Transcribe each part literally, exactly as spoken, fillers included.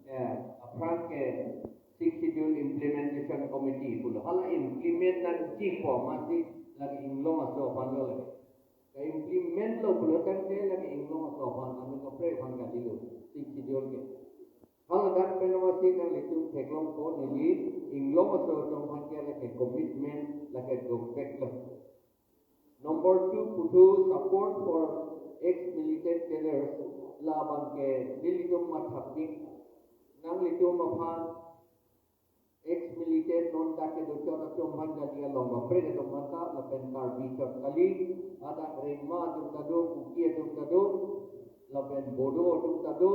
eh, aphrang ke Sixth Schedule Implementation Committee pulo. Hala implement nangji po mati lake inglong aso aphan lo lake. Ka-implement lo pulo tangte lake inglong aso aphan, anu kaprek aphan kalilo Sixth Schedule ke. Hala dak pen masi nanglitum theklongpo neli inglong aso atum aphan ke lake commitment lake dopek lo. Number two, puthu support for ex-militant cadres, labang ke nelitum mathapdik. Nanglitum aphan ex-militant non dak kedo chot atum aphan kali, along kaprek atum aphan ta, lapen Karbi chot kali, hadak Rengma atum ta do, Kuki atum ta do, lapen Bodo atum ta do,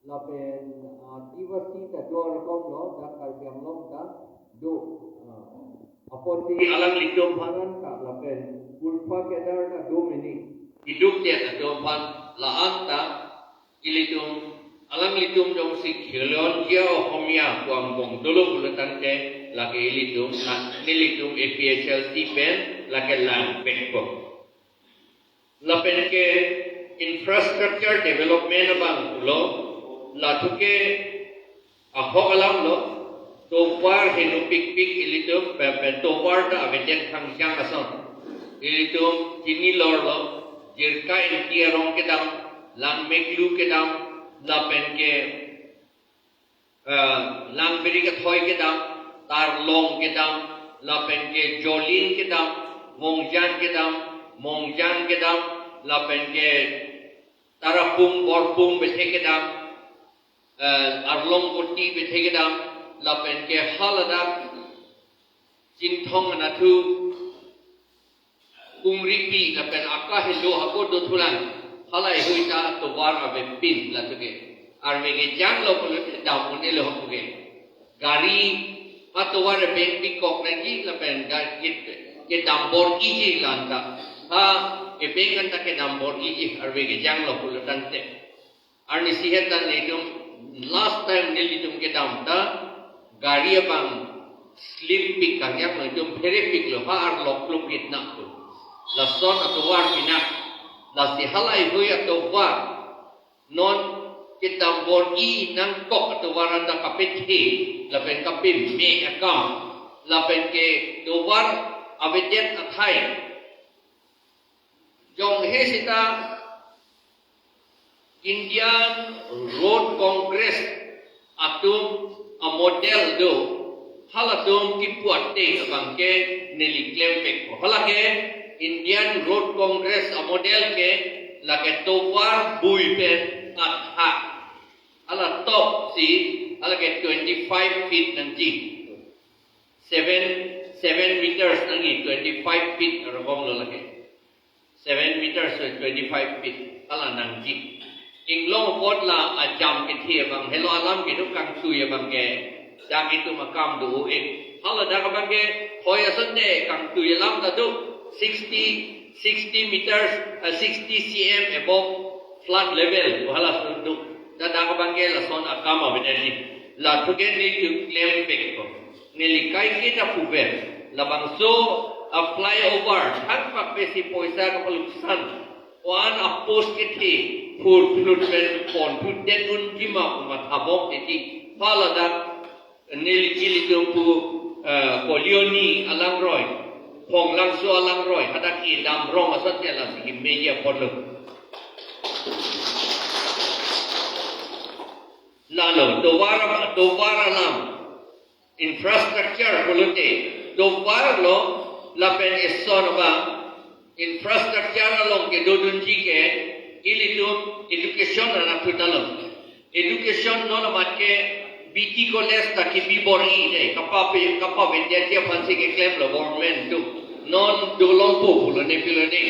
lapen, ah, Adivasi ta do, rekom lo, dak Karbi Anglong ta do. Ah, apotsi alanglitum aphan ta, lapen Ulfa cadre ta do mini. Iduk te ta do aphan la-an ta, ilitum, alanglitum jongsi khilonjia Ohomia pu angbong dolo pulo tangte, lake ilitum, na, nelitum A P H L C pen, lake langpekpo. Lapen ke infrastructure development abang pulo, lathu ke ahok alam lo, tovar henopikpik ilitum, pe, pe, tovar ta avedet khangjang ason. Ilitum chini lor lo, Jirka Ingti arong kedam, Langmeklu kedam, lapen ke eh, Langberi Kethoi kedam, Tarlong kedam, lapen ke Jolin kedam, Vongjan kedam, Mongjan kedam, lapen ke Tarapung, Borpung bethe kedam, eh, Arlong Koti bethe kedam, lapen ke haladak Chinthong anatthu, Kungripi lapen aka helo hako dothulang, halai hui ta tovar avepin lathu ke. Arve kejang lo pulo dam un-e lo hako ke. Gari ha tovar ebeng pikok nangji lapen gari ke dambor iji lanta. Ha ebeng anta ke dambor iji arve kejang lo pulo tangte. Arnisi het ta nelitum last time nelitum kedam ta gari abang slip pik kangyak nelitum pherepik lo ha arlok klopit nak tu. Lason atovar pinak. Lasi halai hui atovar non kedambor-i nangkok atovar anta kapethe lapen kapeme akam lapen ke tovar avedet athai. Jonghe seta Indian Road Congress atum amodel do, halatum kipu ateng abang ke neli klempek ko. Halake Indian Road Congress amodel ke lake tovar bui pen athak. Hala top si, halake twenty-five feet nangji. Seven, seven meters nangji, twenty-five feet rokom lo lake. Seven meters to twenty-five feet. Hala nangji. Inglong apot la ajam kethe abang, helo alam kedo kangtui abang ke. Dak itum akam do-e. Hala dak abang ke, hoi asonte kangtui alam ta do. Sixty, sixty meters, uh, sixty C M above flood level. Hala sunduk. Dak dak abang ke lason akam avedet ji. Lathu ke nelitum klempek ko. Neli kaike ta puver, labangso a-flyover, thangpak pensi poisa kapaluksan, o-an a-post kethe, phur phlut pen pon phut den un jima umat habok teti, paladak, neli ilitum pu, eh, Kolioni alangroi, Phonglangso alangroi, hadak kedam rong asonte lasi kemeji apotlo. Lalo, tovar, tovar alam, infrastructure pulote, tovar lo lapen eson abang, infrastructure along kedodunji ke, ilitum education anatthu ta lo. Education non amat ke B T College ta kebi bor-i dei, kapape, kapavedetji aphansi keklem lo government atum. Non dolongpo pulo ne pilo ne,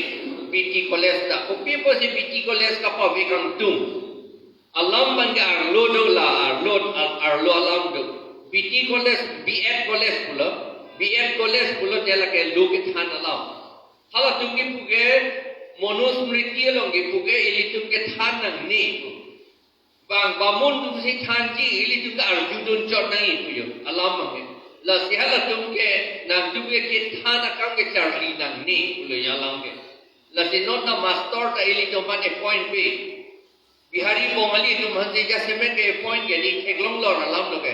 B T College ta. Kopi apotsi B T College kapape kangtung. Alam abang ke arlo do la, arlo, ar-, arlo alam do. B T College, B Ed College pulo, B Ed College pulote lake lo kethan alam. Halatum kipu ke Manusmriti along kipu ke ilitum kethan nangne. Bang bamun atumsi thanji ilitum ke arjudun chot nangji pu jo. Alam abang ke. Lasi halatum ke nangtum ke kethan akam ke charli nangne pulo jo alam ke. Lasi non ta master ta ilitum aphan appoint pe. B Bihari Bongali atum aphan si jasemet ke-appoint ke di theklong lo alam lo ke.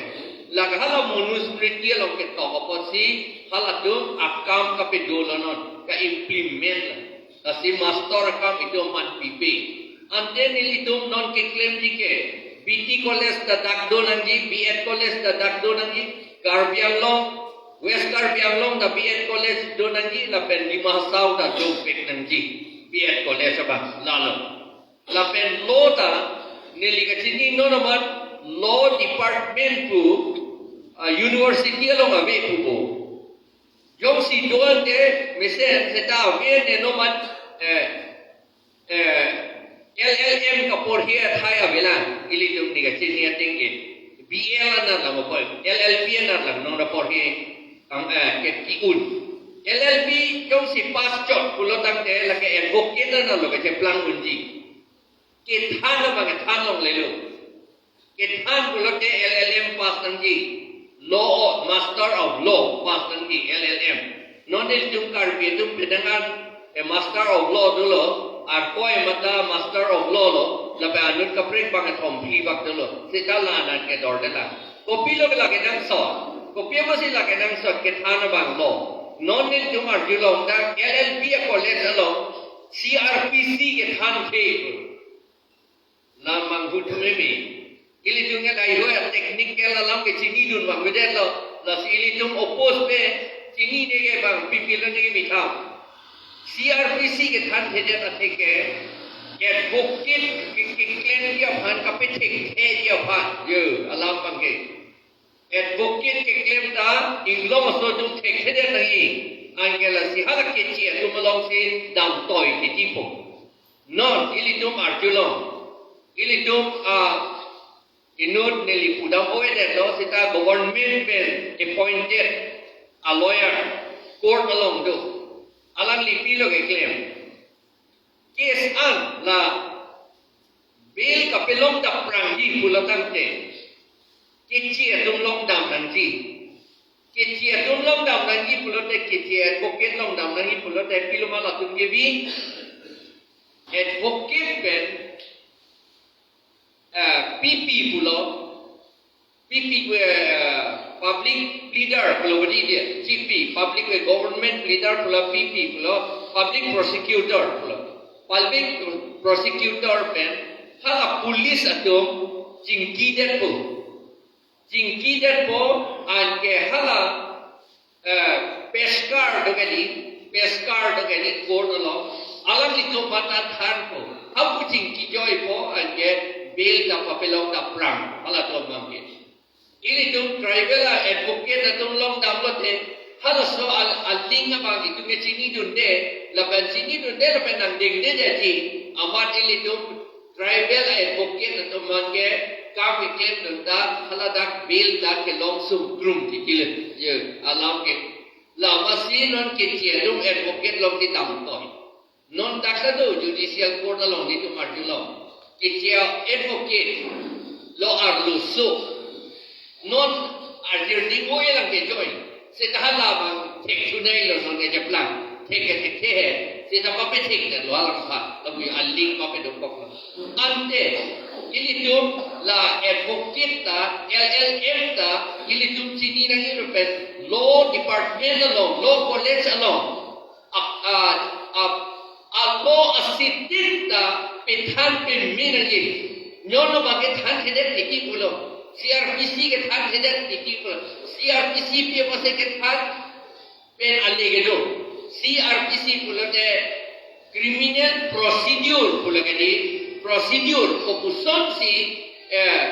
Lake hala Manusmriti along ketok apotsi halatum akam kapedolo non, ka-implement lo. Lasi master akam itum aphan pipe. Ante nelitum non keklemji ke B T College ta dak do nangji, B Ed College ta dak do nangji, Karbi Anglong, West Karbi Anglong ta B Ed College do nangji, lapen Dima Hasao ta dovek nangji B Ed College abang, lalo. Lapen law ta neli kachini non amat law department pu, ah, university along ave pu bo. Jongsi do ante mesen seta ave ne non amat, eh, eh, L L M kaporhi athai avelang, ilitum ne kachini ateng ke. B L anan lang apoi, L L B anan lang non aporhi, ang, eh, ke ki-un. L L B jongsi pass chot pulo tangte lake advocate anan lo kacheplang unji. Kethan abang kethan longlelo. Kethan pulote L L M pass nangji. Law, Master of Law pass nangji, L L M. Non nelitum Karbi atum penang an, eh, Master of Law dolo, arkoi mata Master of Law lo, lapen anut kaprek bang kethom phli bak dolo. Seta la anan kedor de la. Kopilo ke lake nangsot? Kopi apotsi lake nangsot kethan abang lo? Non nelitum arjulong ta L L B a-college along C R P C kethan the. La manghu thu meme. Ilitum ke daiho ya technical alam ke chinidun bang beden lo. Lasi ilitum oppose pe chinine ke bang pipilo ne mitham. C R P C kethan thedet atheke advocate ke, ke, keklemji aphan, kapethekthe ji aphan. Yo, alam bang ke. Advocate keklem ta inglong aso atum thekthedet nangji. Anke lasi hala keche atum alongsi damtoi titi po. Non ilitum arjulong. Ilitum, ah, inut neli pudam oedetlo seta government pen appointed a-lawyer court along do. Alangli pilo keklem. Case an la bail kapelong daprangji pulo tangte keche atum longdam nangji. Keche atum longdam nangji pulote, keche advocate longdam nangji pulote pilo ma latum kebi? Advocate pen, eh, P P pulo, P P ke, eh, public pleader pulo bodi dia, P P, public ke government pleader pulo, P P pulo, public prosecutor pulo. Public prosecutor pen hala police atum chingkidet po. Chingkidet po, anke hala, eh, peshkar do kali, peshkar do kali court along, alanglitum aphan ta than po. Hapu chingkijoi po, anke bail ta papelong daprang, halatum abang ke. Ilitum tribal a-advocate atum longdam lote, halaso al-, aling abang itum ke chinidunde, lapen chinidunde, lapen nangdengde jaji, amat ilitum tribal a-advocate atum abang ke kam keklemdun ta, hala dak bail ta kelong sungkrum titi le. Yo, alam ke. Lasi non keche atum advocate longsi damtoi. Non dak ta do judicial court along nelitum arjulong. Keche advocate lo arloso. Non arjir ding o elang ke join. Seta hala abang thekthunei lo non kecheplang. Thek ke thekthe he. Seta papethekdet lo alang pha. Lapu aling papedokok lo. Ante ilitum la advocate ta, L L M ta, ilitum chini nangji pen law department along, law college along. Ap, a, ap, a-law asitin ta pethan peme nangji. Non abang kethan thedet titi pulo. C R P C kethan thedet titi pulo. C R P C pi apotsi kethan pen ale kedo. C R P C pulote criminal procedure pulo kali, procedure kopuson si, eh,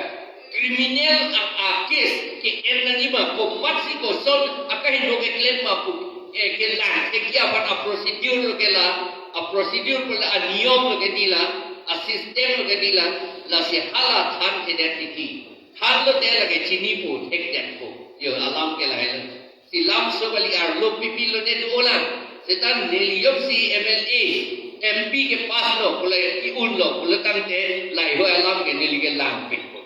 criminal a, a-case ke-en nangji ma, komatsi koson akahingno keklem ma pu, eh, kelang, ke kiapan a-procedure lo ke la, a-procedure pulo aniyom lo ke di la, a-system lo ke di la, lasi hala than thedet titi. Than lote lake chini po, thekdet po. Yo, alam ke lahelo. Si lamso kali, arlo pipilo ne do olang. Seta neli jongsi M L A, M P ke pass lo, pulo ki-un lo, pulo tangte laheihui alam ke neli ke langpik po.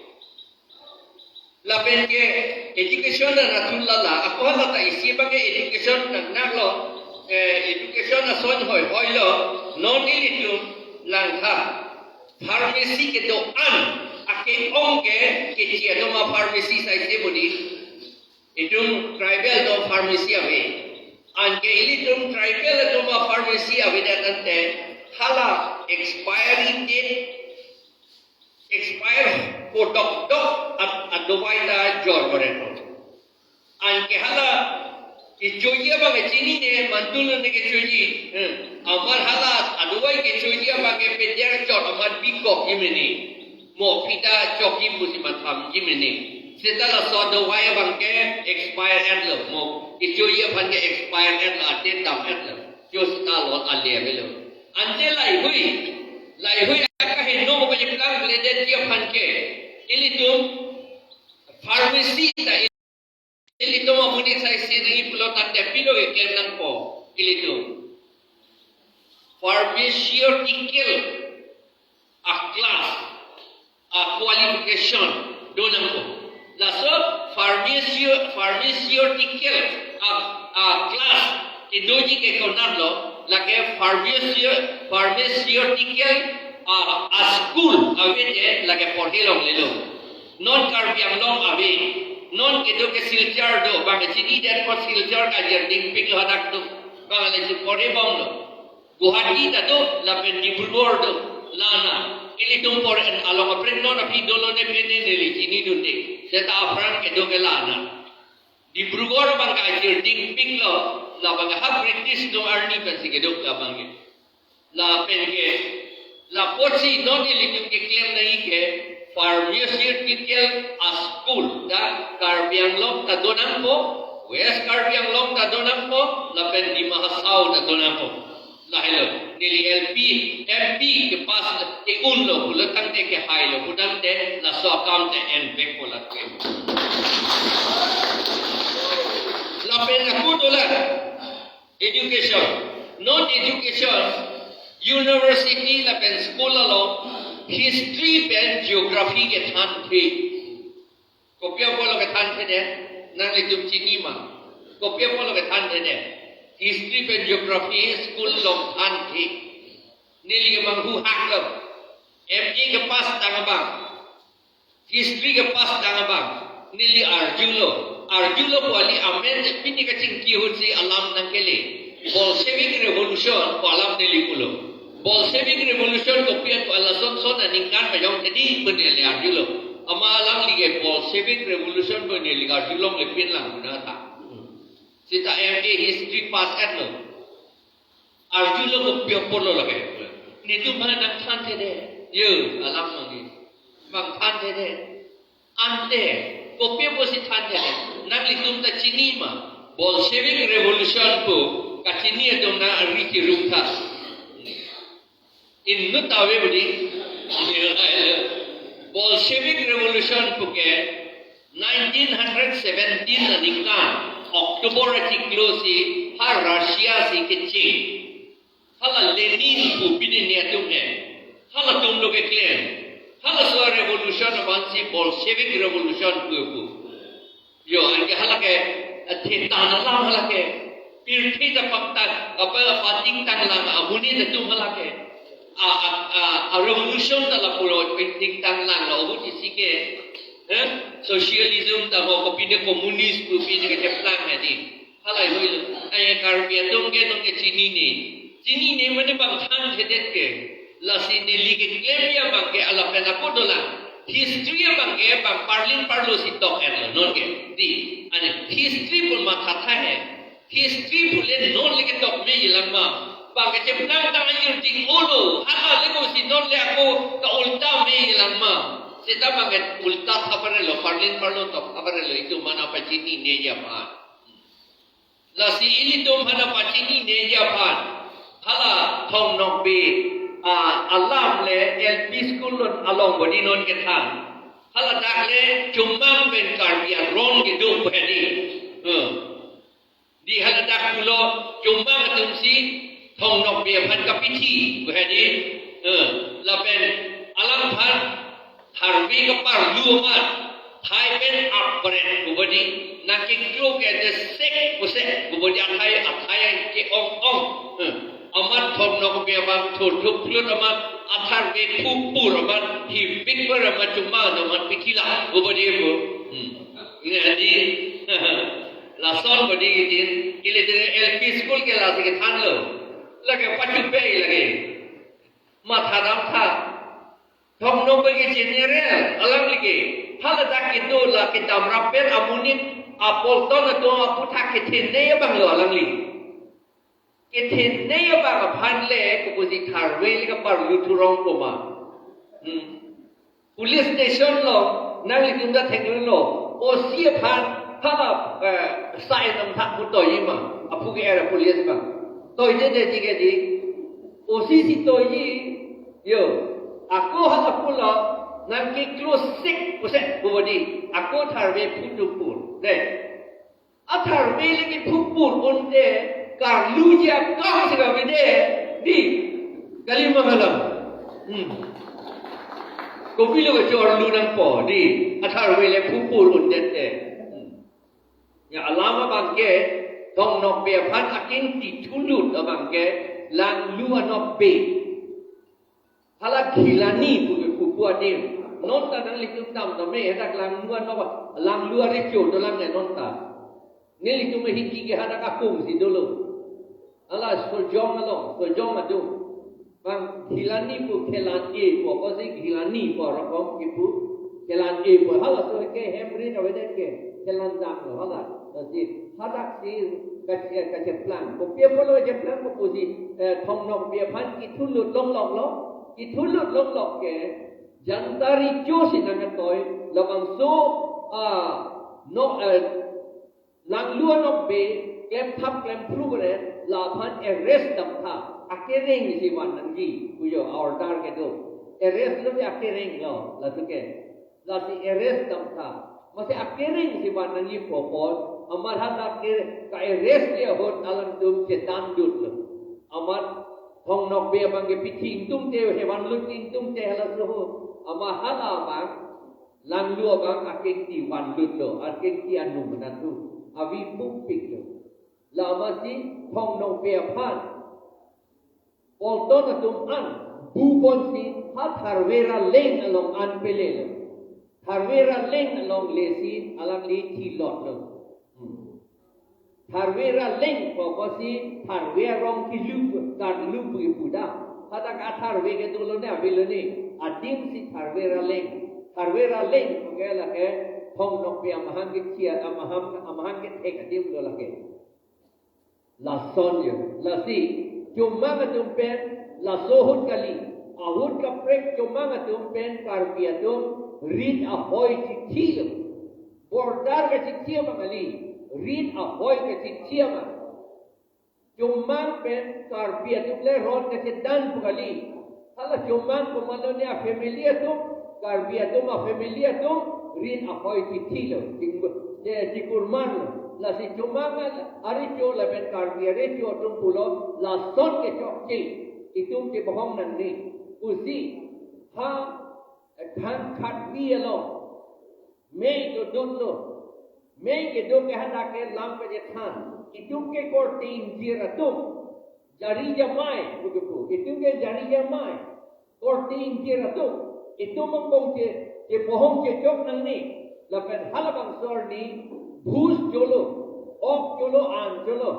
Lapen ke education anatthu lala, ako hala ta isi abang ke education nangnak lo, eh, education ason hoihoi lo, non nelitum langtha. pharmacy kedo-an ake-ong ke kechi atum a-pharmacy saise bodi. Itum tribal atum pharmacy ave. Anke ilitum tribal atum a-pharmacy avedet ante hala expiry date expire po dokdok a-, adawai ta jor bore ko. Anke hala kechoji abang chinine, mantul ne kechoji. Hmm. Amat hala adawai kechoji abang ke peder chot amat bikok ji mene. Mo pita chokji pusi matham ji mene. Seta laso adawai abang ke expire etlo. Mo kechoji aphan ke expire etlo, adet dam etlo. Jos ta lo ale avelo. Ante laihui. Laihui akaheno mo pajeplang ledet ji aphan ke ilitum pharmacy ta ilitum amonit saise nangji pulo tangte pilo keklem nangpo ilitum. Pharmaceutical a-class, a-qualification do nangpo. Laso pharmacy-, pharmaceutical a, a-class kedoji ke konatlo, lake pharmacy-, pharmaceutical a, a-school avedet lake porhe longlelo. Non Karbi Anglong ave, non kedo ke Silchar do, bang chinidet apot Silchar kajerding piklo hadak do, bang le si porhe bomlo. Guwahati ta do, lapen Dibrugarh do, lana. Ilitum por en along apren non aphi dolo ne pene neli chinidunde. Seta aphrang kedo ke lana. Dibrugarh abang kajerding piklo, labang ha British atum arni pensi kedo labang ke. Lapen ke, la apotsi non ilitum keklem nangji ke, pharmaceutical a-school, ta Karbi Anglong ta do nangpo, West Karbi Anglong ta do nangpo, lapen Dima Hasao ta do nangpo. Lahelo, neli L P, M P kepass ke-unlo, pulo tangte kehailo, putangte laso akam te envek pulo tangte. Lapen ako dolang, education. Non education, university lapen school along history pen geography kethan the. Kopi apotlo kethan thedet? Nanglitum chini ma? Kopi apotlo kethan thedet? History pen geography school along than the. Neli ke manghu haklo. M A kepass tang abang, history kepass tang abang, neli arjulo. Arjulo pu kali amen je pini kachingki ahutsi alam nangkele. Bolshevik Revolution pu alam neli pulo. Bolshevik Revolution kopi atu, ala son son aningkan pajong tadi pu neli arjulo. Amat alangli ke Bolshevik Revolution pu neli arjulongle pinlang puna ta. Seta M A history pass etlo. Arjulo kopi apotlo lake. Netum aphan nangthan thedet. Yo, alam manggi. Bang than thedet. Ante, kopi apotsi than thedet? Nanglitum ta chini ma? Bolshevik Revolution pu kachini atum nang ari chirum tha. Inut ta ave bodi. Bolshevik Revolution pu ke nineteen hundred seventeen aningkan October achiklo si ha Russia si kecheng. Hala Lenin pu pini ne atum he. Halatumlo keklem. Halaso revolution abangsi Bolshevik Revolution pu pu. Yo, anke halake, eh, thetan alam halake. Pirthe ta paktan, apa, pating tanglang, amonit atum halake. A, a, a, a revolution ta lapulo, pating tanglang, la ahut isi ke. Eh? Socialism ta ho, kopine communist, kopine kecheplang adi. Halai hoilo. Ai Karbi atum ke nong ke chinine. Chinine mane bang than thedet ke. Lasi neli keklem abang ke lapen ako dolang. History abang ke bang parlin parlo si tok etlo non ke. Di, ane history pu mathatha he. History pu le non le ketok me-ilang ma. Bang kecheplang tang ayur ding olo. Hala le ko si non le ako ka ulta me-ilang ma. Seta bang ke ulta tha parelo, parlin parlo tok tha parelo, itum aphan pachinine aphan. Lasi ilitum aphan pachinine aphan. Hala Thong Nokbe, ah, alam le L P school along bodi non kethan. Hala dak le Chomang pen Karbi arong kedo pu hedi. Hmm. Di hala dak pulo Chomang atumsi Thong Nokbe aphan kapithi pu hedi. Hmm. Lapen alangphan tharve kaparlu amat, thai pen apret pu bodi, nangkeklo ke de sek pu sek pu bodi athai, athai ke-ong-ong. Hmm. Amat Thong Nokbe abang thurthuk phlut amat, Atharve phupur amat hipik ber amat chuma do amat pithila. Ubadi bu. Hmm. Ini adi. Lason badi ini. Kili dere L P school ke lasi kethan lo. Lake pachupe lagi. Matha dam tha. Thong no bagi general. Alangli ke. Haladak kedo la kedam rapet amonit. Apolton atum aputhak kethenei abang lo alangli. Kethenei abang aphan le, kopusi tharve le kaparlu thurong koma. Hmm. Police station lo, nanglitum ta theklonglo. O C aphan, hala, eh, sai nang thak pu toiji ma. Aphu ke era police ma. Toiji de ji ke ji. O C si toiji, yo. Ako hala pulo, nang ke close sik, pusek, bubadi. Ako tharve phu tu pur. De. Atharve le kephupur unte karluji akam si kave de, di. Kali mangalam. Hmm. Kopilo kachorlu nangpo, di. Atharve le phupur unte te. Hmm. Ya alam abang ke, Thong Nokbe aphan akengti thulut abang ke, Langlu Anokbe. Hala Gilani pu ke pupu adim. Non ta nanglitum dam tame, hadak Langlu Anok, Langlu Arecho dolang ne non ta. Nelitum hiti ke hadak akung si dolo. Hala Sojong along, Sojong adung. Bang Gilani pu Khelan-e pu, apa si Gilani pu rokom kipu. Khelan-e pu, halaso ke hem ri na vedet ke. Khelan dang lo, hala. Lasi, hadak si kache-, kacheplang. Kopi apotlo kacheplang kopusi, eh, Thong Nokbe aphan kethulut longlok lo. Kethulut longlok ke, Janta Recho si nangketoi, labangso, ah, no, eh, Langlu Anokbe, klemthap klemphru kere, laphan arrest dam tha, akereng si van nangji, pujo order kedo. Arrest lo akereng lo, laso ke. Lasi arrest dam tha. Masi akereng si van nangji popon, amat hadak ke ka-arrest le ahut alangtum chetandut lo. Amat Thong Nokbe abang ke pithing tum te, hevan lut ting tum te halaso ho. Amat hala abang, Langlu abang akengti vanlut lo, akengti anu menatu. Avi pupik lo. Lamasi Thong Nokbe aphan. Polton atum an, bubon si, ha Tharve Raleng along an pele lo. Tharve Raleng along lesi, alangli thilot lo. Hmm. Tharve Raleng, kokosi, Tharve arong kilu, karlu pu ipuda. Hadak atharve ke dolo ne, avelo ne. Adim si Tharve Raleng. Tharve Raleng, oke lake, Thong Nokbe amahang kechia, amahang, amahang kethek adim lo lake. Lason yo. Lasi, Chomang atum pen, laso ahut kali. Ahut kaprek Chomang atum pen, Karbi atum, rit ahoi chithi lo. Border kachithi ma kali. Rit ahoi kachithi ma. Chomang pen Karbi atum le ron kachedan pu kali. Hala Chomang komatlo ne a-family atum, Karbi atum a-family atum, rit ahoi chithi lo, ching-, che-, chikurman lo. Lasi Chomang a-, arecho lapen Karbi arecho atum pulo, lason ke chokche, itum chebohong nangne. Pusi, ha, eh, thang khatvi along. Mei dodun lo. Mei kedo ke hadak ke lam kachethan. Itum ke korte ingjir atum. Jari jamai, begitu. Itum ke jari jamai. Korte ingjir atum. Itum angbong che, chebohong chechok nangne. Lapen halabangso arni, bhus cholo. Ok cholo, an cholo.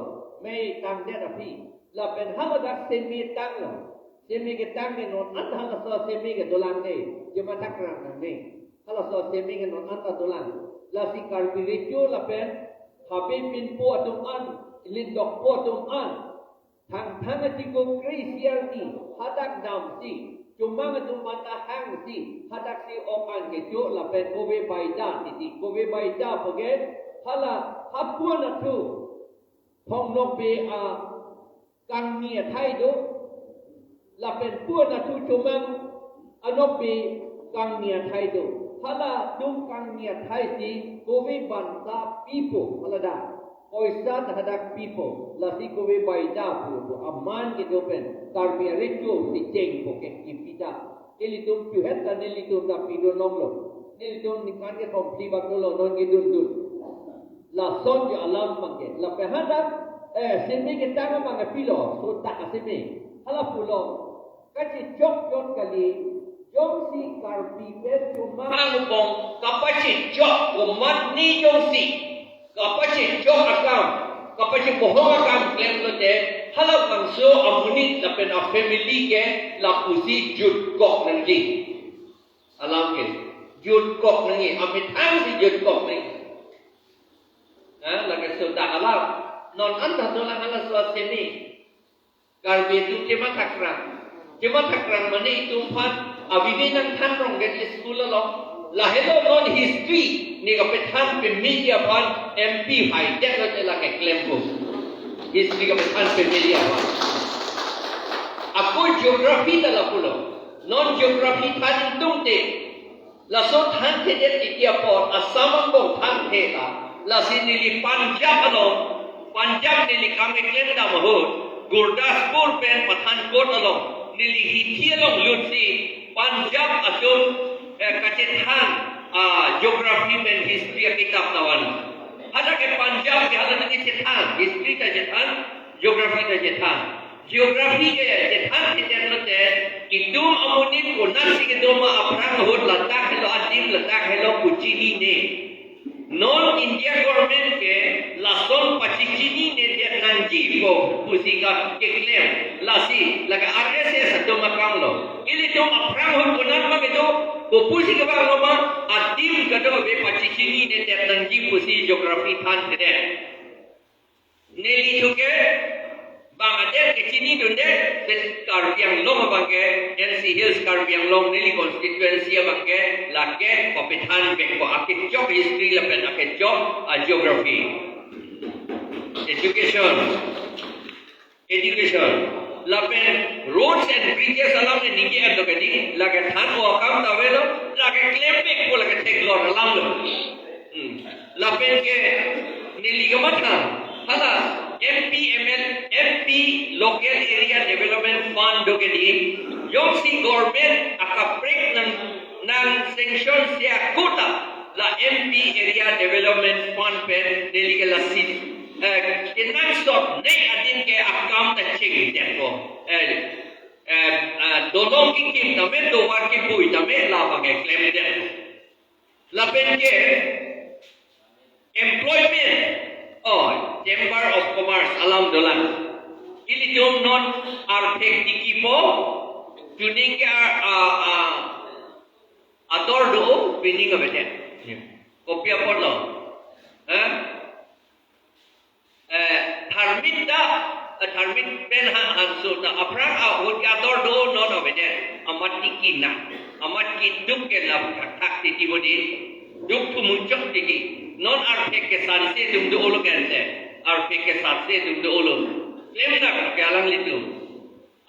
Mei tangdet aphi. Lapen haladak seme tanglo. Seme ketang ke non an halaso seme ke dolang ne. Chemathak rang nangne. Halaso seme ke non anta dolang. Lasi Karbi recho lapen habe pinpo atum an, lindokpo atum an. Thangthang achiklo kre-isi arni, hadak damsi, Chomang atum banta hangsi, hadak si ok an kecho lapen kove baida titi, kove baida pu ke, hala hapu-an athu, Thong Nokbe a kangni athai do. Lapen pu-an athu Chomang Anokbe kangni athai do. Hala dum kangni athai si kove banta pipo hala da. Poisa ta hadak pipo. Lasi kove baida pu pu aman kedo pen. Karbi arecho si chengpo ke kipita. Ilitum chuhet ta nelitum ta pido nonglo. Nelitum nikan ke kompli bak dolo non kedun dun. Lason ke alam abang ke. Lapen hadak, eh, seme ketang abang ke pilo, so tak seme. Hala pulo. Kachechok jon kali, jongsi Karbi pen chuma angbong kapachechok komatne jongsi kapachechok akam, kapachepohong akam klemlote, halabangso amonit lapen afamily ke lapusi jutkok nangji. Alam ke jutkok nangji, amethang si jutkok nangji. Ha, lake sodak alam. Non anta dolang halaso asemi. Karbi atum chemathakrang. Chemathakrang mane itum aphan abibi nangthan rong ke school along. Lahelo non history ne kapethan pemeji aphan M P hai det lo te lake klempo. History kapethan pemeji aphan. Ako geography ta lapulo. Non geography than ingtungte. Laso thanthedet titi apot Assam angbong thanthe ta. Lasi neli Punjab along, Punjab neli kam keklem dam ahut, Gurdaspur pen Pathankot along neli hithi along lutsi Punjab atum, eh, kachethan, ah, geography pen history akitap ta van. Hadak ke Punjab ke hala neli chethan, history ta chethan, geography ta chethan. Geography ke chethan chethan lote, itum amonit konatsi kedo ma aphrang ahut ladak helo adim, ladak helo pu chinine. Non India government ke lason pachechinine det nangjipo pusi ka keklem. Lasi lake R S S atum akam lo. Ilitum aphrang ahut konat ma kedo, kopusi kevanglo ma, adim kadokave pachechinine det nangji pusi geography thanthedet. Neli thuke bang adet kechinidunde, se Karbi Anglong abang ke, N C Hills Karbi Anglong neli constituency abang ke, lake kapethan vekpo akechok history lapen akechok a geography. Education. Education. Lapen roads and bridges alam ne ningje ando kedi, lake thanpo akam ta avelo, lake klem vekpo lake theklong alam lo. Hmm. Lapen ke neli kamatha, hala M P M L, M P Local Area Development Fund do kedi, jongsi government akaprek nang, nang sanction si akota, la M P Area Development Fund pen neli ke lasi, eh, kenangsot ne adim ke akam ta chingdetpo. Eh, eh, eh, dolong kekim tame, tovar kebui tame, labang ke klemdetpo. Lapen ke employment, oh, Chamber of Commerce alam dolang. Ilitum non arphek tikipo, tuning ke a, a, a, ador do, pining abete. Kopi apotlo? Ha? Eh, tharmit ta, eh, tharmit pen ha hanso ta aphrang ahut ke ador do non avede, amat tiki na, amat keduk ke lam thak thak titi bodi, duk thumuchok titi, non arphek ke sanse dum do olo kense, arphek ke sanse dum do olo, klem na ke alanglitum.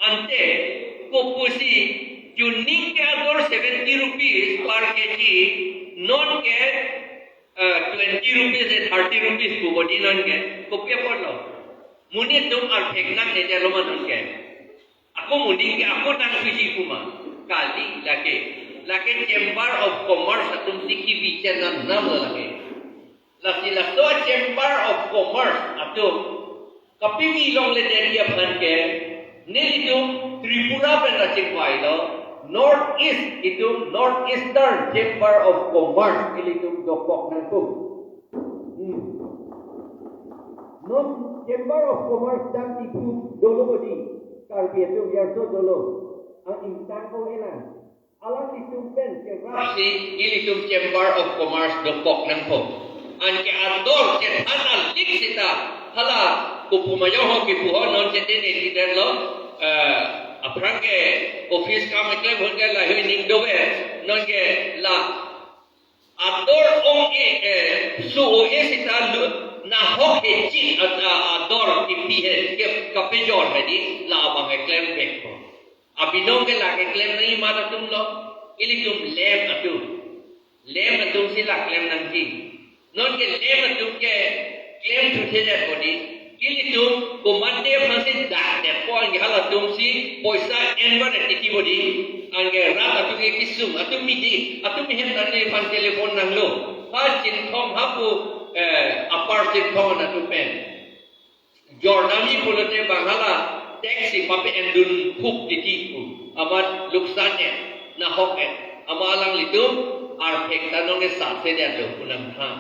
Ante, kopusi, tuning ke ador seventy rupees per K G, non ke, eh, twenty rupees, eh, thirty rupees pu bodi non ke, kopi apotlo? Monit atum arphek nangne detlo ma non ke. Ako monit ke, ako nangpiji pu ma. Kali lake. Lake Chamber of Commerce atum si kibicharna namlo lake. Lasi laso Chamber of Commerce atum kapimi longledet aphan ke, nelitum Tripura pen ra chingvailo, North East itum, North Eastern Chamber of Commerce ilitum dokok nangkok. Hmm. Non Chamber of Commerce dam Diphu dolo bodi, Karbi atum yarso dolo, ang ingtang ko elang. Alanglitum pen kerapsi ilitum Chamber of Commerce dokok nangkok. Anke ador chethan alik seta hala kopu ma jong ho kipu ho non chetene tidetlo, eh, aphrang ke office kam eklem hon ke lahei ning dover, non ke la ador ong-e, eh, su-o-e seta lu, nahok hechit ad-, a-, ador kipi he, ke kapejor hedi, labang eklem vekpo. Abinong ke lake klem nangji amat atumlo, ilitum lem atum. Lem atum si la klem nangji. Non ke lem atum ke klem thuthedet bodi. Ilitum komatne aphansi dakdetpo, anke halatum si poisa envar titi bodi. Anke rat atum ke kesung, atum midi, atum mihem nangne aphan telephone nanglo. Ha Chinthong hapu, eh, Upper Chinthong atum pen. Jordan ni pulote bang hala tax si pape-endun huk titi pu. amat luksan-et, nahok-et, amat alanglitum arphek ta nonke sat se det lo pu nangthan.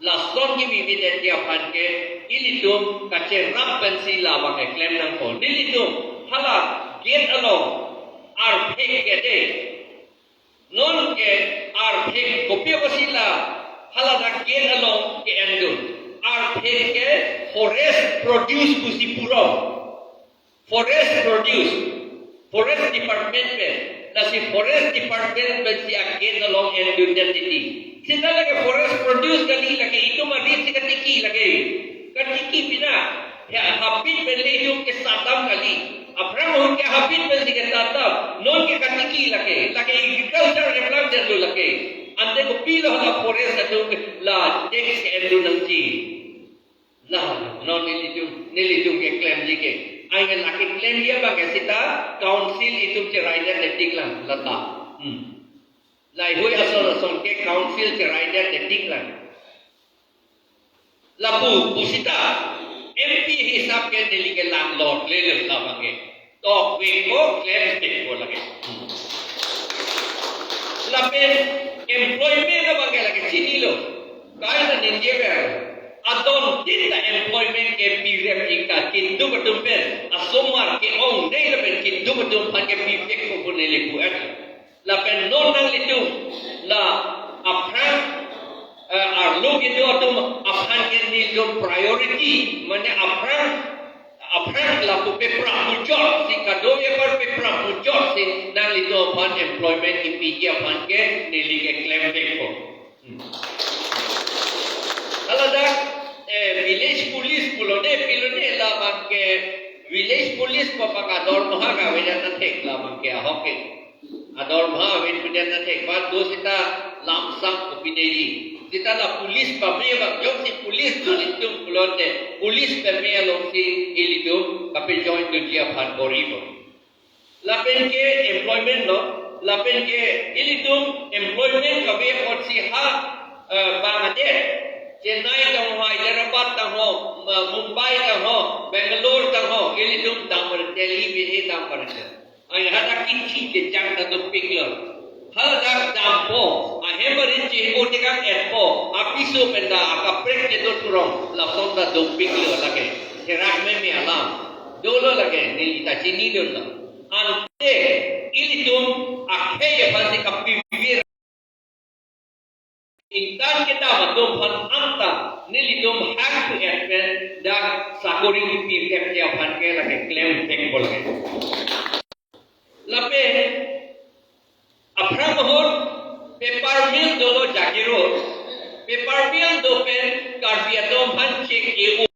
Lason kebibi det aphan ke ilitum kacherap pensi labang keklem nangpo. Nelitum hala gate along arphek ke de. Nonke arphek kopi apotsi la haladak gate along ke-endun? Arphek ke forest produce pusi pulo. Forest produce, forest department pen, lasi forest department pensi a-gate along endundet titi. Seta lake forest produce kali, lake itum arit si katiki lake. Katiki pina, he habit pen le itum kesatdam kali. Aphrang ahut ke habit pensi kesatdam, nonke katiki lake. Lake agriculture keplang det lo lake. Ante kopilo hala forest atum la tax ke-endun nangji? La, non nelitum, nelitum keklemji ke. Anke lake klemji abang ke seta council itum cheraidet tik lang lata. Hmm. Laheihui ason ason ke council cheraidet tik lang. Lapu, pu seta M P hisap ke neli ke lang lot le le labang ke. Tok vekpo, klem vekpo lake. Lapen employment abang ke lake chinilo. Kaita ningjever. Adon tin ta employment ke pirep ingka keduk atum pen. Asomar ke-ong dei lapen keduk atum aphan ke pivekpo pu neli pu-et. Lapen non nanglitum la aphrang, eh, arlo kedo atum aphan ke nelitum priority, mane aphrang, aphrang lapu peprap puchot si, kadokave apar peprap puchot si nanglitum aphan employment kipiji aphan ke neli keklem vekpo. Hmm. Haladak, eh, village police pulo ne, pilo ne labang ke village police pu abang adormaha ke avedet nangthek labang ke ahok ke. Adormaha ave pudet nangthek, ba do seta lamsam kopine di. Seta la police pame abang, jongsi police do nelitum pulote, police pame alongsi ilitum kape-join dunji aphan bor-ipo. Lapen ke employment lo, lapen ke ilitum employment kave apotsi ha, eh, bang adet, Chennai tangho, Hyderabad tangho, Ma-, Mumbai tangho, Bangalore tangho, ilitum dam ber Delhi, Delhi dam ber. Ai hadak kithi kejang ta dopiklo. Haladak dampo, ahem arit chehimpo tekang etpo, apiso pen ta akaprek kedo thurong, lason ta dopiklo lake. Therak meme alam. Dolo lake, neli ta chinidunlo. Ante, ilitum akhei aphansi kapivir. Ingtan kedam atum aphan anta, nelitum hak tu et pen, dak sakori pivekji aphan ke lake klem vekpo lake. Lapen, aphrang ahut, paper mill dolo Jagiroad, paper mill do pen, Karbi atum aphan chek e-o.